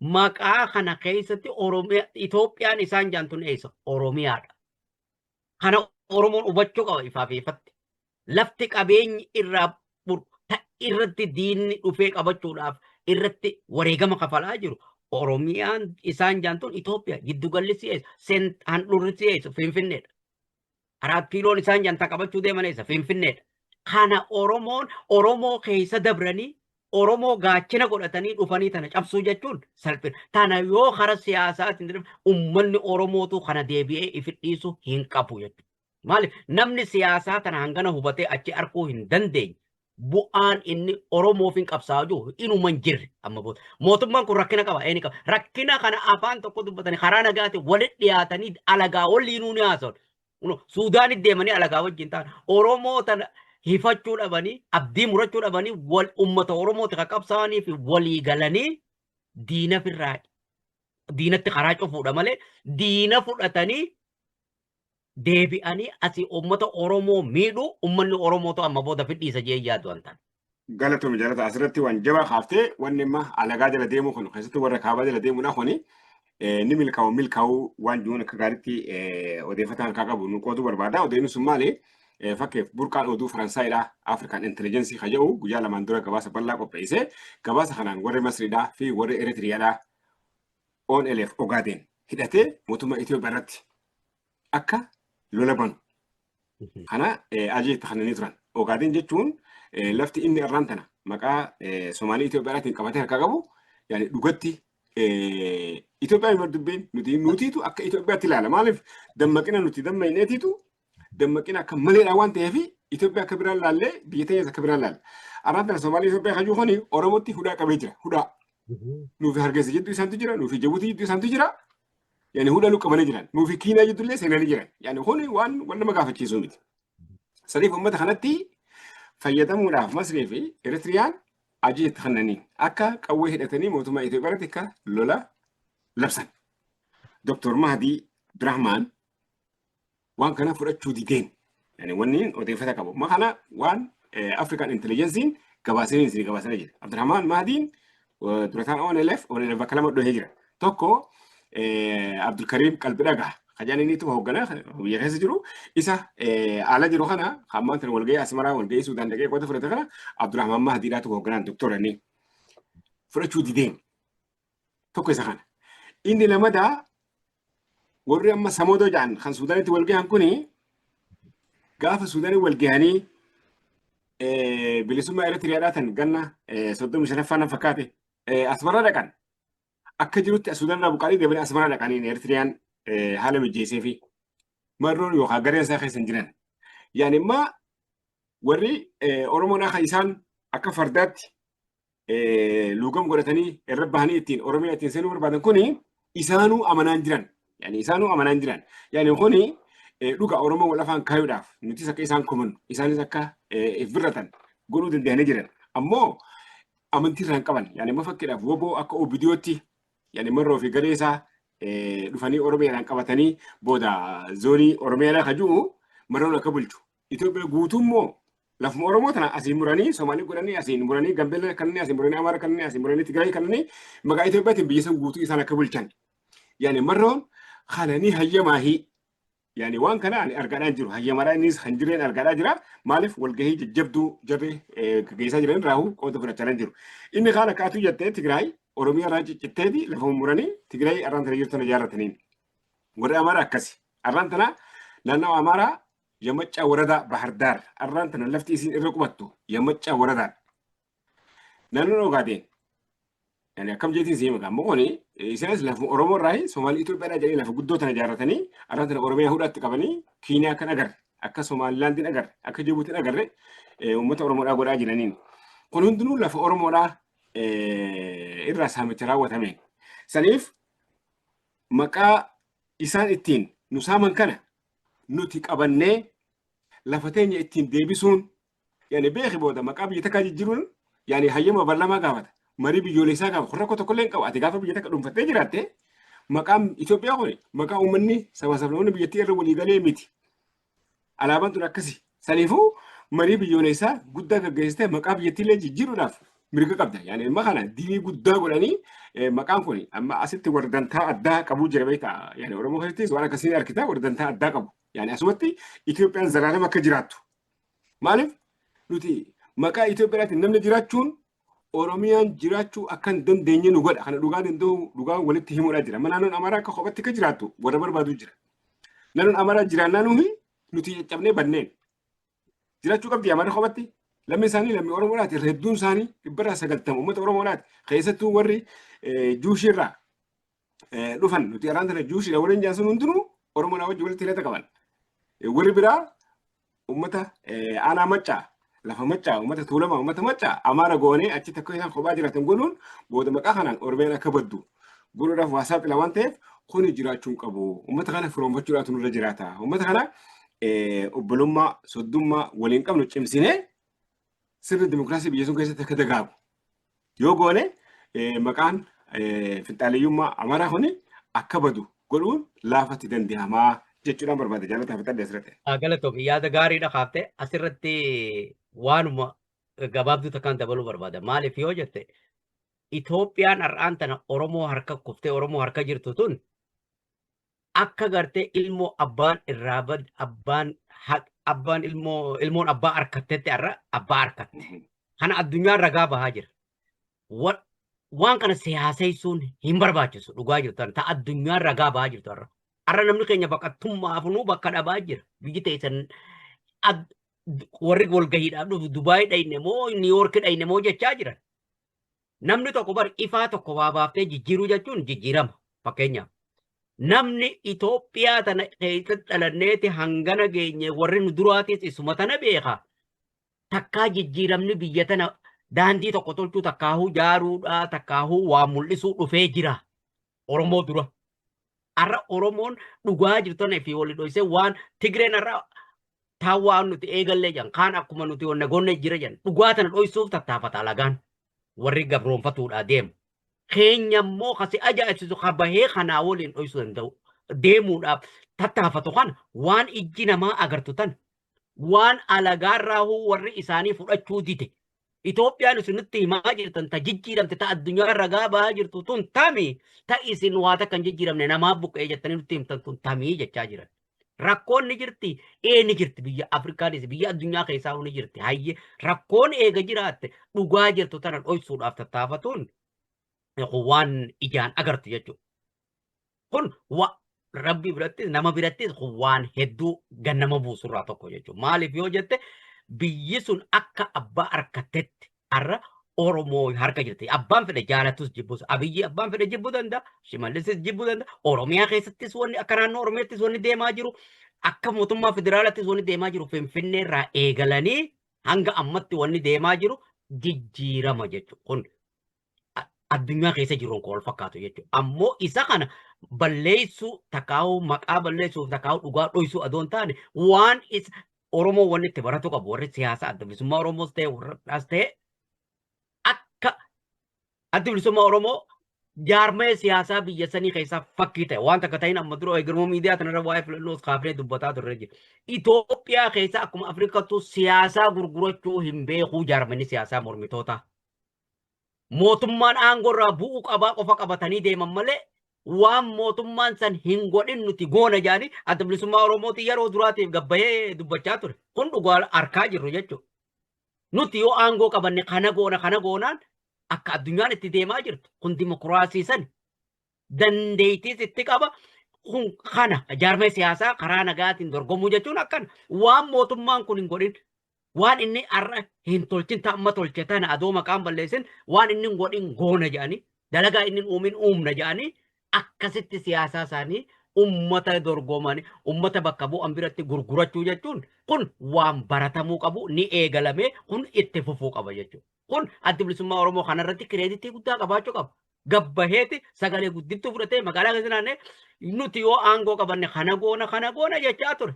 Maqaa kana keessatti Oromiyaa Itoophiyaan isaan jaantun eessa? Oromiyaadha. Kana Oromoon hubachuu qaba ifaa fi ifatti. Lafti qabeenyi irraa irratti diinni dhufee qabachuudhaaf irratti wareegama kafalaa jiru. Oromiyaan isaan jaantun Itoophiyaa giddugalli si eessa? Handhuurri si eessa? Finfinneedha. Araat kiiloon isaan jantaa qabachuu deeman eessa? Finfinneedha. Kana Oromoon Oromoo keessa dabranii Oromoo gaachina godhatanii dhufanii tana cabsuu jechuun salphina. Tana yoo kara siyaasaatiin darbe uummanni Oromootu kana deebi'ee ifi dhiisu hin qabu jechuudha. Maaliif namni siyaasaa tana hangana hubatee achi arguu hin dandeenye bu'aan inni Oromoof hin qabsaa'u jiru inuma hin jirre amma booda. Mootummaan kun rakkina qaba eenyu qaba. Rakkina kana afaan tokko dubbatanii karaa nagaatiin walitti dhiyaatanii alagaa waliinuu ni haasa'u. Suudaanitti deemanii alagaa wajjin ta'an Oromoo tana hifachuu dhabanii abdii murachuu dhabanii wal ummata Oromooti kan qabsaa'anii fi walii galanii diina firraa diinatti karaa cufuudha malee diina fudhatanii deebi'anii asii ummata Oromoo miidhuu ummanni Oromootu amma booda fidhiisa jee yaadu an ta'an. Galatoomi jaalata asirratti waan jabaa kaaftee wanni amma alagaa jala deemuu kun keessattuu warra kaabaa jala deemuudha kuni ni milkaa'u milkaa'uu waan jiruun akka gaariitti odeeffataa harkaa qabu nu qooduu barbaada. Odeeffanni sun maali? Fakkeef burqaan oduu Faransaayidha Afrikaan Intelligensii kan jedhu guyyaa lamaan dura gabaasa bal'aa qopheesse. Gabaasa kanaan warri Masriidhaa fi warri Eritiriyaadhaa ONLF Ogaadeen hidhatee mootummaa Itoophiyaa irratti akka lola banu. Kana ajaja kennanii turan. Ogaadeen jechuun lafti inni irraan tana maqaa Somaalii Itoophiyaatiin qabatee harkaa qabu yaani dhugatti Itoophiyaa hin dubbiin nuti nutiitu akka Itoophiyaatti ilaala. Maaliif dammaqina nuti dammaqneetiitu dammaqina akka maleedha waan ta'eef Itoophiyaa akka biraan laallee biyya teenyas akka biraan laalla. Arraan tana Somaalii Itoophiyaa kajuu kuni Oromootti hudhaa qabee jira. Hudhaa. Nuufi Hargeysa jidduu isaantu jira, nuufi Jabuutii jidduu isaantu jira. Yani hudhaa nu qabanii jiran. Nuufi Kiinaa jidduu illee seenanii jiran. Yani kuni waan waan nama gaafachiisu miti. Saniif uummata kanatti fayyadamuudhaaf Masrii fi Eritiriyaan ajaja itti kennanii akka qawwee hidhatanii mootummaa Itoophiyaa irratti akka lola labsan. Dr. Mahdii Abdurrahmaan waan kana fudhachuu dideen. Yani wanni odeeffata qabu. Amma kana waan African Intelligence'n gabaasanii isin gabaasanii jira. Abdurrahman Mahdiin durataan ONLF ONLF bakka lama dhohee jira. Tokko Abdulkariim Qalbidhagaa kan inni hoogganaa biyya keessa jiru isa ala jiru kana hammaan tan walgahii Asmaraa walgahii Suudaan dhaqee qooda fudhate kana Abdurrahman Mahdiidhaatu hoogganaan doktora inni fudhachuu dideen. Tokko isa kana. Inni lamadaa warri amma Samodoo jedhan kan Suudaanitti wal gahan kuni gaafa Suudaanii wal gahanii bilisummaa Eritiriyaadhaa tan ganna 35ffaa nan fakkaate Asmaraa dhaqan. Akka jirutti Suudaan irraa buqqaanii deebi'anii Asmaraa dhaqanii Eritiriyaan haala mijeessee fi marroon yookaan gareen isaa keessa hin jiran. Yaani immoo warri Oromoon akka isaan akka fardaatti luugam godhatanii irra bahanii ittiin Oromiyaa ittiin seenuu barbaadan kuni isaanuu amanaan jiran. Yani isaanuu amanaan jiran. Yani kuni dhuga Oromoo wal afaan kaayuudhaaf nutis akka isaan komannu isaanis akka if birratan godhuu danda'anii jiran. Ammoo amantii irraa hin qaban. Yani immoo fakkiidhaaf woboo akka OBDOtti yani marroo fi garee isaa dhufanii Oromiyaadhaan qabatanii booda zoonii Oromiyaadhaa ka jiru marroon akka bulchu. Itoophiyaa guutuu immoo lafuma Oromoo tana asiin muranii Somaalii godhanii asiin muranii Gambeella kanneen asiin muranii Amaara kanneen asiin muranii Tigraay kanneen maqaa Itoophiyaatiin biyya san guutuu isaan akka bulchan. Yani marroon kana ni hayyamaahi. Yani waan kana ani argaadhaan jiru hayyamaadhaa innis kan jireen argaadhaa jira. Maaliif walgahii jajjabduu jarri gaggeessaa jiran raahu qooda fudhachaa jiru. Inni kaan akka atuu jettee Tigraay Oromiyaa irraa ciccitteeti lafa muranii Tigraay arraan tana jirtu tana ijaarrataniin. Warri Amaaraa akkasi. Arraan tana naannawa Amaaraa Yamaccaa Waradaa Bahar Daar arraan tana lafti isiin irra qubattu Yamaccaa Waradaadha. Naannoon Ogaadeen Yani akkam jeetiin si hima, ammoo kuni isaanis lafa Oromoo irraa Somaalii Itoophiyaadhaa jedhanii lafa guddoo tana ijaarratanii arra tana Oromiyaa hudhaatti qabanii Kiiniyaa kan agarre, akka Somaalilaandiin agarre, akka Jibuutiin agarre uummata Oromoodhaa godhaa jiraniin. Kun hundinuu lafa Oromoodhaa irraa saamicha raawwatameen. Saniif maqaa isaan ittiin nu saaman kana nuti qabannee lafa teenya ittiin deebisuun, yani beeki, booda maqaa biyya takkaa jijjiiruun yani hayyama barlamaa gaafata. Marii biyyoolessaa gaafa kun rakkoo tokkollee hin qabu. Ati gaafa biyya takka dhuunfattee jiraatte, maqaan Itoophiyaa kun maqaa uummanni saba sablammoonni biyyattii irra walii galee miti. Alaabaan tun akkasi. Saniifuu marii biyyoolessaa guddaa gaggeessitee maqaa biyyattiillee jijjiiruudhaaf mirga qabda. Yani ilma kana diinii guddaa godhanii maqaan kun amma asitti warra dantaa addaa qabu jira beektaa. Yani Oromoo keessattis waan akkasii argita, warra dantaa addaa qabu. Yani asumatti Itoophiyaan zalaalama akka jiraattu. Maaliif nuti maqaa Itoophiyaatiin namni jiraachuun Oromiyaan jiraachuu akka hin dandeenye nu godha. Kana dhugaa danda'u dhugaa walitti himuudhaa jira. Amma naannoon Amaaraa akka kophatti akka jiraattu warra barbaadu jira. Naannoon Amaaraa jiraannaa nuyi nuti caccabnee banneen. Jiraachuu qabdi Amaarri kophatti. Lammi isaanii lammii Oromoodhaati. Irra hedduun isaanii 90% uummata Oromoodhaati. Keessattuu warri Juushiirraa dhufan, nuti araan tana Juushiidha warreen jaasan, hundinuu Oromoodhaa wajjin walitti hidhata qaban. Warri biraa uummata aanaa Maccaa, lafa Maccaa, uummata Tuulamaa, uummata Maccaa Amaara goonee achitti akka isaan kophaa jiraatan godhuun booda maqaa kanaan Oromiyaan akka baddu godhuudhaaf waa saaxila waan ta'eef kuni jiraachuu hin qabu. Uummata kana firoonfachuudhaatu nurra jiraata. Uummata kana obbolummaa, soddummaa waliin qabnu cimsinee sirni dimokiraasii biyya sun keessatti akka dagaagu yoo goone, maqaan finxaaleyyummaa Amaaraa kuni akka badu godhuun laafatti danda'amaa jechuudhaan barbaada. Jaalataa fixadhe asirratti. Galatoomi, yaada gaariidha kaaftee. Asirratti waanuma gabaabduu takkaan dabaluu barbaada. Maaliif yoo jette, Itoophiyaan har'aan tana Oromoo harka kuftee Oromoo harka jirtu tun akka gartee ilmoo abbaan irraa bad abbaan abbaan ilmoo ilmoon abbaa harkattetti har'a abbaa harkatte. Kana addunyaan ragaa bahaa jira. Waan kana siyaaseessuun hin barbaachisu, dhugaa jirtu ta addunyaan ragaa bahaa jirtu har'a. Har'a namni keenya baqattummaaf nuu bakka dhabaa jira. Biyyi teessan warri walgahiidhaaf dhufu Dubaay dhayne moo Niiwoorki dhayne moo jechaa jiran. Namni tokko bar ifaa tokko waa baaftee jijjiiruu jechuun jijjiirama fakkeenyaaf. Namni Itoophiyaa tana keessatti dhalanneeti hangana geenye, warri nu duraatis isuma tana beeka. Takkaa jijjiiramni biyya tana daandii tokko tolchuu, takkaahuu jaaruudhaa, takkaahuu waa mul'isuu dhufee jira. Oromoo dura. Har'a Oromoon dhugaa jirtu tana fi wali dhoysee waan Tigreen har'a taan waan nuti eegallee jedhan, kaan akkuma nuti wanna goonne jira jedhan, dhugaa tana dhoysuuf tattaafata alagaan warri gabroonfatuudhaa deemu. Keenya immoo kasi ajaa'ibsiisu ka bahee kanaa waliin dhoysuu danda'u deemuudhaaf tattaafatu kana, waan ijji namaa agartu tana, waan alagaarraahuu warri isaanii fudhachuu dide. Itoophiyaan isin nutti himaa jirtan ta jijjiiramte, ta addunyaa ragaa bahaa jirtu tun tami? Ta isin waa takka hin jijjiiramne, namaaf buqqa'ee jettanii nutti himtan tun tamii jechaa jiran. Rakkoon ni jirti, ee ni jirti, biyya Afrikaanis biyya addunyaa keessaa ni jirti. Hayyee, rakkoon eega jiraatte dhugaa jirtu tana dhoysuudhaaf tattaafatuun kun waan ijaan agartu jechuudha. Kun Rabbi birattis nama birattis kun waan hedduu gannama buusurraa tokko jechuudha. Maaliif yoo jette, biyyi sun akka abbaa harkattetti har'a Oromoo harka jirti. Abbaan fedhe jaalatus jibbus. Abiyyi abbaan fedhe jibbuu danda'a. Shimallisis jibbuu danda'a. Oromiyaa keessattis wanni akka naannoo Oromiyaattis wanni deemaa jiru, akka mootummaa federaalattis wanni deemaa jiru, Finfinnee irraa eegalanii hanga ammatti wanni deemaa jiru jijjiirama jechuudha. Kun addunyaa keessa jiruun kan wal fakkaatu jechuudha. Ammoo isa kana balleessuu, takkaa'uu maqaa balleessuuf, takkaa'uu dhugaa dhoysuu adoo hin taane, waan isa Oromoo wanni itti baratu qabu, warri siyaasa Adda Bilisummaa Oromoos ta'e warra biraas ta'e, akka Adda Bilisummaa Oromoo jaarmaya siyaasaa biyya sanii keessaa fakkii ta'e waan takka ta'in, amma dura eegalmoo miidiyaa kanarra waa'ee filannoos kaafnee dubbataa turre jira. Itoophiyaa keessa akkuma Afrikattuu siyaasaa gurgurachuu hin beekuu jaarmanni siyaasaa mormitootaa. Mootummaan aangoo irraa bu'uu qabaa qofa qabatanii deeman malee, waan mootummaan san hin godhin nuti goona jedhanii Adda Bilisummaa Oromootiin yeroo duraatiif gabbayee dubbachaa ture. Kun dhugaa harkaa jirru jechuudha. Nuti yoo aangoo qabanne kana goona, kana goonaan akka addunyaan itti deemaa jirtu kun dimokiraasii sani dandeettiis itti qaba. Kun kana jaarmee siyaasaa karaa nagaatiin dorgomuu jechuun akkana. Waan mootummaan kun hin godhin, waan inni har'a hin tolchin, ta amma tolche tana adoo maqaan balleessin, waan inni hin godhin goona jedhanii Dalagaa inni hin uumin uumna jedhanii akkasitti siyaasaa isaanii ummata dorgomanii ummata bakka bu'an biratti gurgurachuu jechuun kun waan baratamuu qabu ni eegalame kun itti fufuu qaba jechuudha. Kun Addi Bilisummaa Oromoo kanarratti kireeditii guddaa qabaachuu qaba. Gabbaheeti sagalee guddiftuu fudhatee magaalaa keessa naannee nuti yoo aangoo qabanne kana goona kana goona jechaa ture.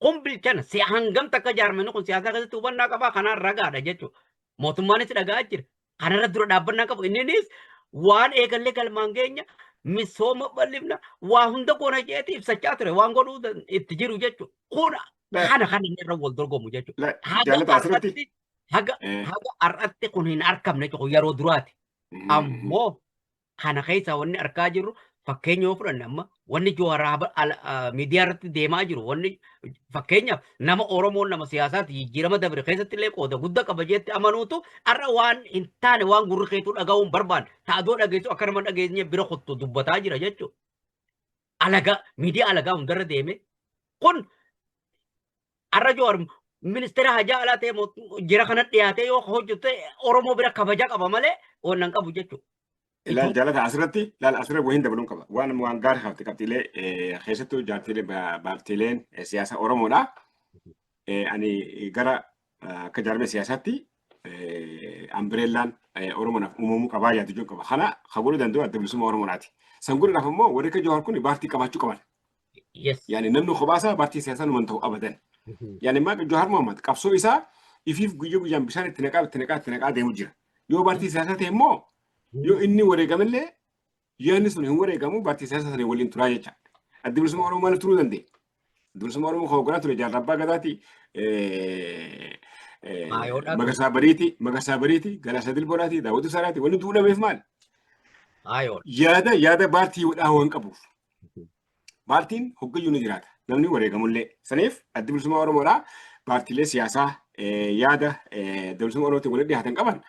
Kun bilchana si hangam takka jaarmanni kun siyaasaa keessatti hubannaa qabaa kanaan ragaadha jechuudha. Mootummaanis dhagaa jira. Kanarra dura dhaabbannaa qabu. Inninis waan eegallee galmaan geenya misooma bal'ifna waa hunda goona jeeti ibsachaa ture waan godhuu itti jiru jechuudha. Kun kana kan inni irra wal dorgomu jechuudha. Haga Jaalata asirratti. har'atti haga haga har'atti kun hin argamne jechuudha yeroo duraati. Ammoo kana keessaa wanni argaa jirru fakkeenya yoo fudhanne amma wanni Jawaar miidiyaa irratti deemaa jiru wanni fakkeenyaaf nama Oromoon nama siyaasaati jijjiirama dabre keessatti illee qooda guddaa qaba jeetti amanuutu har'a waan hin taane waan gurri keetuu dhaga'uu hin barbaanne taadoo dhageessu akka nama dhageenye bira kottu dubbataa jira jechuudha. Alagaa miidiyaa alagaa hundarra deeme kun har'a Jawaar ministeera hajaa alaa ta'e jira kana dhiyaatee yoo hojjete Oromoo bira kabaja qaba malee wannan qabu jechuudha. Ilaal jaalata asirratti ilaal asirra wahiin dabaluun qaba. Waan gaarii qabdi qabxiilee keessattuu jaartiilee baabtiileen siyaasa Oromoodha. Ani gara akka jaarmee siyaasaatti ambireellaan Oromoodhaaf uumamuu qabaa yaadu jiru qaba. Kana kan godhuu danda'u Adda Bilisummaa Oromoodhaati. San godhuudhaaf immoo warri akka Jawaar kun paartii qabaachuu qaban. Yaani namni kophaa paartii siyaasaa numan ta'u abadan. Yaani maa Jawaar Mohammad qabsoo isaa ifiif guyyaa guyyaan bishaan itti naqaa itti naqaa itti naqaa deemu jira. Yoo paartii siyaasaa ta'e immoo yoo inni wareegamellee yaadni sun hin wareegamu paartii siyaasaa sana waliin turaa jecha. Addi Bilisummaa Oromoo maaliif turuu danda'e? Addi Bilisummaa Oromoo kan hoogganaa ture Jaarraa Abbaa Gadaati. Magarsaa Bariiti, Magarsaa Bariiti, Galaasaa Dilboonaati, Daawwit Ibsaadhaati. Wanni duudhameef maali? Yaada paartii waan qabuuf. Paartiin hoggayyuu ni jiraata. Namni wareegamullee. Saniif Addi Bilisummaa Oromoodhaa paartiilee siyaasaa yaada Adda Bilisummaa Oromootiin walitti dhiyaatan qaban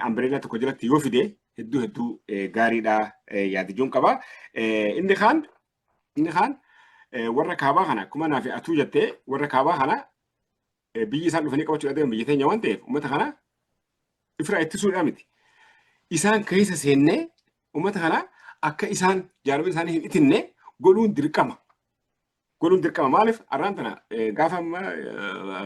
ambireellaa tokko jalatti yoo fide hedduu hedduu gaariidha yaadachuun qaba. Inni kaan warra kaabaa kana akkuma naaf atuu jettee warra kaabaa kana biyyi isaan dhufanii qabachuu deeman biyya teenya waan ta'eef uummata kana ifraa ittisuudhaa miti. Isaan keessa seennee uummata kana akka isaan jaalala isaanii hin itinne godhuun dirqama. Godhuun dirqama maaliif arraan tana gaafa amma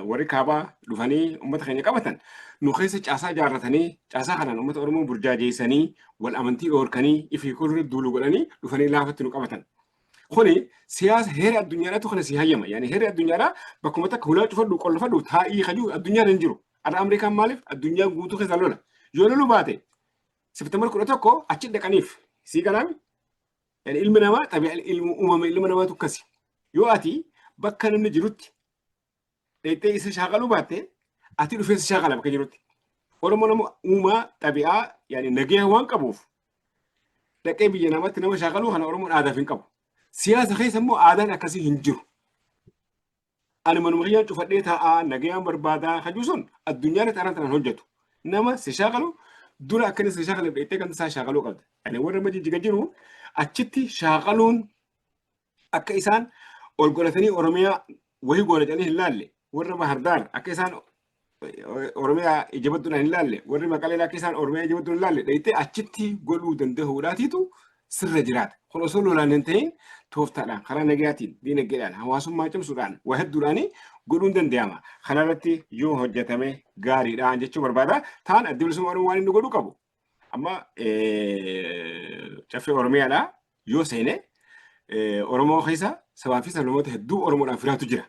warri kaabaa dhufanii uummata keenya qabatan nu keessa caasaa ijaarratanii caasaa kanaan uummata Oromoo burjaajeessanii wal amantii dhoorkanii ifii kolurra duulu godhanii dhufanii laafatti nu qabatan. Kuni siyaasa heera addunyaadhaatu kana si hayyama. Yaani heerri addunyaadhaa bakkuma takka hulaa cufadhu qollofadhu taa'ii kajuu addunyaan hin jiru. Har'a Ameerikaan maaliif addunyaa guutuu keessa lola. Yoo loluu baate September 11 achi dhaqaniif sii galaami. Yani ilmi namaa xabi'a ilmi uumame ilma namaatu akkasi. Yoo ati bakka namni jirutti dheettee isa shaakaluu baatte ati dhufee isa shaakala bakka jirutti. Oromoo nama uumaa xabi'aa yani nagaya waan qabuuf dhaqee biyya namatti nama shaakaluu kana Oromoon aadaaf hin qabu. Siyaasa keessa immoo aadaan akkasii hin jiru. Ani manuma kiyyaan cufadhee taa'aa nagayaan barbaadaa hajuu sun addunyaan itti tanaan hojjetu. Nama si shaakalu dura akka inni si shaakalu dheettee kan isaa shaakaluu qabda. Ani warra amma jijjiga jiru achitti shaakaluun akka isaan ol godhatanii Oromiyaa wahii goona jedhanii hin laalle warra Bahardaar akka isaan Oromiyaa ija badduudhaan hin laalle warri Maqaleen akka isaan Oromiyaa ija badduun hin laalle dheettee achitti godhuu danda'uudhaatiitu sirra jiraata. Kun osoo lolaan hin ta'in tooftaadhaan karaa nagayaatiin diinagdeedhaan hawaasummaa cimsuudhaan waa hedduudhaan godhuun danda'ama. Kanarratti yoo hojjetame gaariidha jechuu barbaada. Taan Addi Bilisummaa Oromoo waan inni godhuu qabu. Amma caffee Oromiyaadhaa yoo seene Oromoo keessa sabaa fi sablammoota hedduu Oromoodhaan firaatu jira.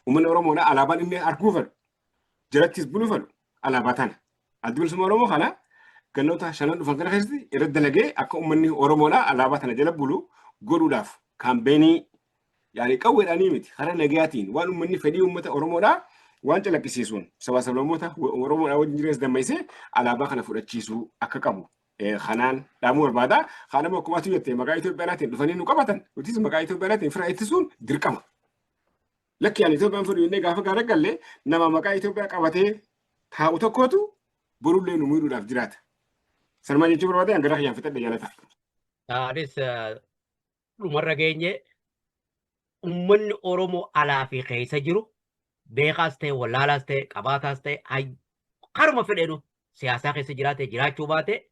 Uummanni Oromoodhaa alaabaan inni arguu fedhu jalattis buluu fedhu alaabaa tana. Addi Bilisummaa Oromoo kana gannoota shanan dhufan kana keessatti irratti dalagee akka uummanni Oromoodhaa alaabaa tana jala bulu godhuudhaaf kaampeenii yaani qawweedhaanii miti karaa nagayaatiin waan uummanni fedhii uummata Oromoodhaa waan calaqqisiisuun sabaa sablammoota Oromoodhaa wajjin jireenya dammaysee alaabaa kana fudhachiisuu akka qabu kanaan dhaamuu barbaada. Kaan immoo akkuma ati jette maqaa Itoophiyaatiin dhufanii nu qabatan nutis maqaa Itoophiyaatiin fira ittisuun dirqama. Lakki ani Itoophiyaan fedhu jennee gaafa gaara galle nama maqaa Itoophiyaa qabatee taa'u tokkotu borullee nu miidhuudhaaf jiraata. Sanumaa jechuu barbaade hanga kiyyaan fixadhe jaalata. Anis dhumarra geenye uummanni Oromoo alaa fi keessa jiru beekaas ta'e wallaalaas ta'e qabaataas ta'e karuma fedheenu siyaasaa keessa jiraate jiraachuu baate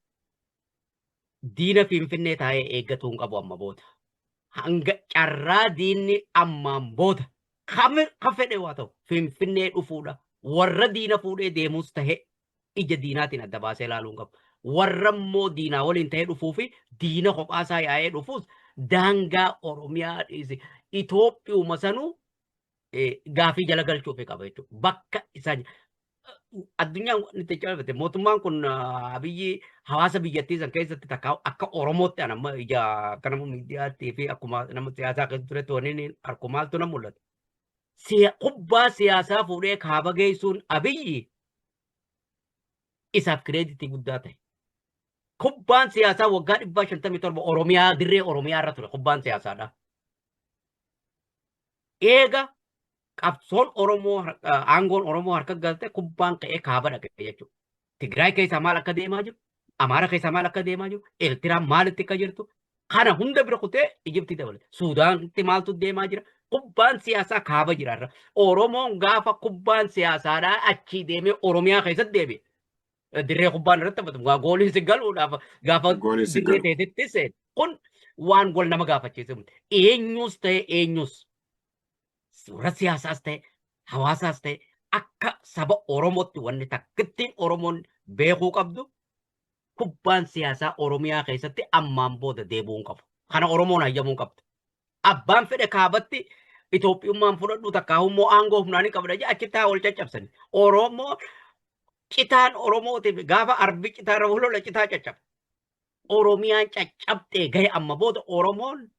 Diina Finfinnee taa'ee eeggatuu hin qabu amma booda. Hanga carraa diinni ammaan booda ka fedhe waa ta'u Finfinnee dhufuudha. Warra diina fuudhee deemus ta'e ija diinaatiin adda baasee ilaaluu hin qabu. Warra immoo diinaa waliin ta'ee dhufuu fi diina kophaasaa yaa'ee dhufuus daangaa Oromiyaa dhiisi. Itoophiyuma sanuu gaafii jala galchuuf qaba jechuudha. Bakka isaan addunyaan itti calfate mootummaan kun Abiyyi hawaasa biyyattii san keessatti takka akka Oromootti an amma ija akka nama miidiyaatti fi akkuma nama siyaasaa keessa turetti wanni inni arku maaltu na mul'ata. Kubbaa siyaasaa fuudhee kaaba geessuun Abiyyi isaaf kireeditii guddaa ta'e. Kubbaan siyaasaa waggaa 157 Oromiyaa dirree Oromiyaa irra ture kubbaan siyaasaadha. Eega qabsoon Oromoo aangoon Oromoo harka galte kubbaan ka'ee kaaba dhaqe jechuudha. Tigraay keessaa maal akka deemaa jiru, Amaara keessaa maal akka deemaa jiru, Eertiraan maalitti akka jirtu, kana hunda bira kutee Ijiptii dabale. Suudaanitti maaltu deemaa jira? Kubbaan siyaasaa kaaba jira irra. Oromoon gaafa kubbaan siyaasaadhaa achii deemee Oromiyaa keessatti deebi'e. Dirree kubbaan irratti taphatamu. Gooliin si galuudhaaf gaafa Gooliin si dirree galu. teetitti seenu. Kun waan wal nama gaafachiisu miti. Eenyus ta'e eenyus warra siyaasaas ta'e hawaasaas ta'e akka saba Oromootti wanni takkittiin Oromoon beekuu qabdu kubbaan siyaasaa Oromiyaa keessatti ammaan booda deebi'uu hin qabu. Kana Oromoon hayyamuu hin qabdu. Abbaan fedhe kaabatti Itoophiyummaan fudhadhu takka immoo aangoo humnaan hin qabna jee achitti haa wal caccabsani. Oromoo citaan Oromootiif gaafa arbi citaa irra lola citaa caccaba. Oromiyaan caccabxee gahe amma booda Oromoon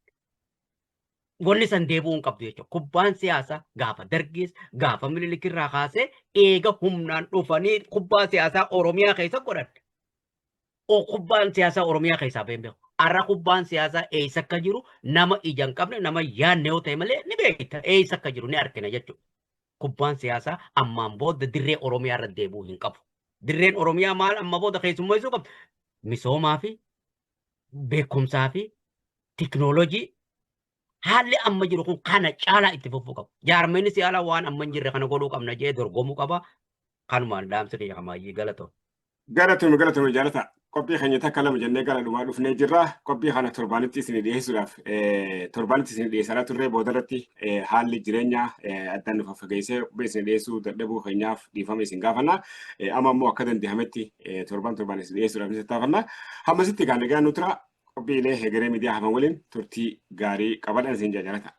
wanni san deebi'uu hin qabdu jechuudha. Kubbaan siyaasaa gaafa Dargiis gaafa Minilik irraa kaasee eega humnaan dhufanii kubbaa siyaasaa Oromiyaa keessa godhan. Kubbaan siyaasaa Oromiyaa keessaa bahee hin beeku. Har'a kubbaan siyaasaa eessa akka jiru nama ija hin qabne nama yaadne yoo ta'e malee ni beekta. Eessa akka jiru ni argina jechuudha. Kubbaan siyaasaa ammaan booda dirree Oromiyaa irra deebi'uu hin qabu. Dirreen Oromiyaa maal amma booda keessummeessuu qabdi? Misoomaa fi beekumsaa fi tiknoolojii haalli amma jiru kun kana caalaa itti fufuu qaba. Jaarmeenni siyaasaa waan amma hin jirre kana godhuu qabna jee dorgomuu qaba. Kanumaan dhaamsi kiyya kamaayyii galatoo. Galatoomi galatoomi jaalata. Qophii keenya takka lama jennee gara dhumaa dhufnee jirra. Qophii kana torbaanitti isin dhiyeessuudhaaf torbaanitti isin dhiyeessaa turre boodarratti haalli jireenyaa addaan nu faffageessee qophii isin dhiyeessuu dadhabuu keenyaaf dhiifama isin gaafanna. Amma immoo akka danda'ametti torban torban isin dhiyeessuudhaaf ni tattaafanna. Hammasitti kan nagaan nu tura qophiilee Hegeree Miidiyaa hafan waliin turtii gaarii qabadhan isin jaalata.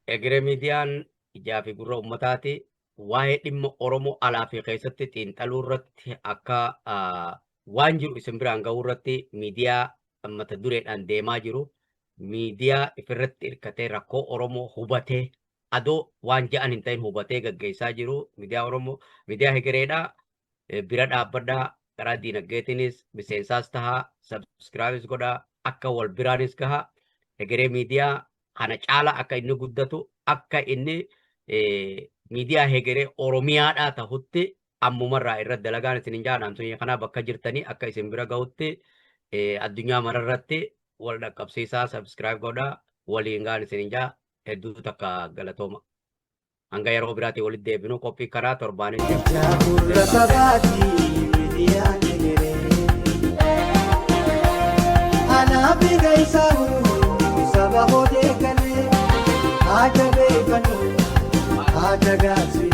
Hegeree Miidiyaan ijaa fi gurra uummataati. Waa'ee dhimma Oromoo alaa fi keessatti xiinxaluu irratti akka waan jiru isin biraan gahuu irratti miidiyaa mata dureedhaan deemaa jiru. Miidiyaa ifirratti hirkatee rakkoo Oromoo hubatee adoo waan ja'an hin ta'in hubatee gaggeessaa jiru. Miidiyaa Oromoo miidiyaa Hegereedhaa bira dhaabbadhaa karaa diinagdeetiinis miseensaas tahaa sabskiraayibis godhaa akka wal biraanis gahaa. Hegeree Miidiyaa kana caala akka inni guddatu akka inni miidiyaa Hegeree Oromiyaadhaa tahutti ammumarraa irratti dalagaan isin hin jaadhaan kanaa bakka jirtanii akka isin bira gahutti addunyaa mararratti wal dhaqqabsiisaa sabskiraayib godhaa waliin gaan isin hin jaa hedduu takka galatooma. Hanga yeroo biraatii walitti deebinu qophii karaa torbaanitti. Ijaa gurra sabaati miidiyaan Hegeree. Anaaf isaa saba hodee galee haa jabeeffannu haa dagaagsu.